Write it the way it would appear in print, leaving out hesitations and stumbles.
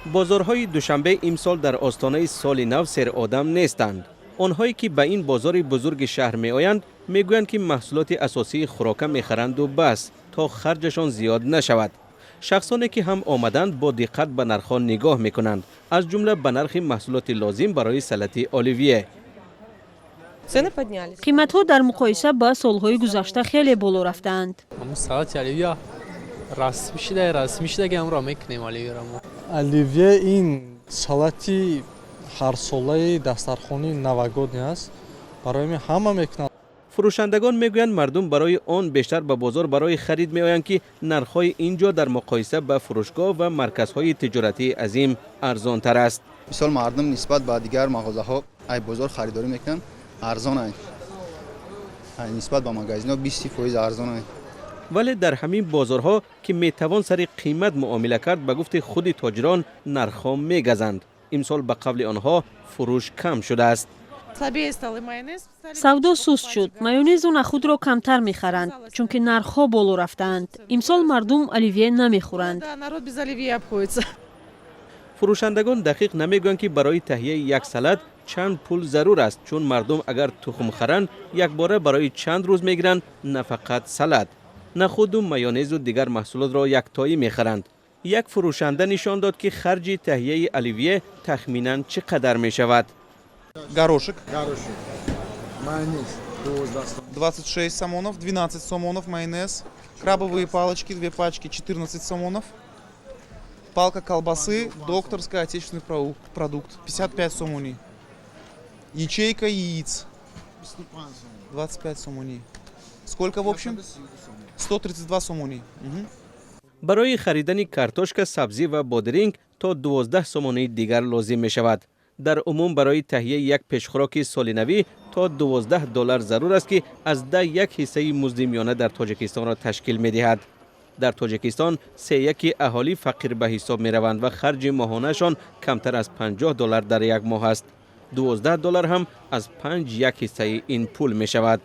Бозорҳои Душанбе имсол дар остонаи соли нав серодам нестанд. Онҳое ки ба ин бозори бузурги шаҳр меоянд, мегӯянд, ки маҳсулоти асосии хӯрока мехаранду бас, то харҷашон зиёд нашавад. Шахсоне ки ҳам омаданд, бо диққат ба нархҳо нигоҳ мекунанд, аз ҷумла ба нархи маҳсулоти лозим барои салати оливье. Цены поднялись. Қиматҳо дар муқоиса ба солҳои гузашта хеле боло рафтаанд. Ҳамун салати оливье расмӣ шуда, расмӣ шуда, ҳамро мекунем оливьеро мо. Оливье ин салати ҳарсолаи дастархони новогодний аст, барои ҳамин ҳама мекунанд. Фурӯшандагон мегӯянд, мардум барои он бештар ба бозор барои харид меоянд, ки нархҳои ин ҷо дар муқоиса ба фурӯшгоҳ ва марказҳои тиҷоратии азим арзонтар аст. Мисол, мардум нисбат ба дигар мағозаҳо ай бозор харидорӣ мекунанд, арзон ай, нисбат ба магазинҳо 20% арзон ай. Вале дар ҳамин бозорҳо, ки метавон сари қимат муомила кард, ба гуфти худи тоҷирон, нархҳо мегазанд. Имсол, ба қавли онҳо, фурӯш кам шудааст. Слабее стал и майонез. Стали Савдо меньше суст покупать. шуд. Майонезу нахудро камтар мехаранд, чунки нархҳо боло рафтаанд. Имсол мардум оливье намехӯранд. Да, народ без оливье обходится. Фурӯшандагон дақиқ намегӯянд, ки барои таҳияи як салат чанд пул зарур аст, чун мардум агар тухм харанд, якбора барои чанд рӯз мегиранд, на фақат салат. Нахуду майонезу дигар маҳсулотро яктоӣ мехаранд. Як фурӯшанда нишон дод, ки харҷи таҳияи оливье тахминан чӣ қадар мешавад. Горошек. Горошек. Майонез. 12. 26 сомонов, 12 сомонов майонез, крабовые палочки, две пачки, 14 сомонов, палка колбасы, докторская, отечественный продукт, 55 сомони, ячейка яиц, 25 сомони. Сколько в общем? 132 сомони. Мгм. Барои харидани картошка, сабзӣ ва бодиринг то 12 сомонии дигар лозим мешавад. Дар умум барои таҳияи як пешхӯроки солинавӣ то 12 доллар зарур аст, ки аз да як ҳиссаи музди миёна дар Тоҷикистонро ташкил медиҳад. Дар Тоҷикистон сеяки аҳолӣ фақир ба ҳисоб мераванд ва харҷи моҳонаашон камтар аз 50 доллар дар як моҳ аст. 12 доллар ҳам аз панҷ як ҳиссаи ин пул мешавад.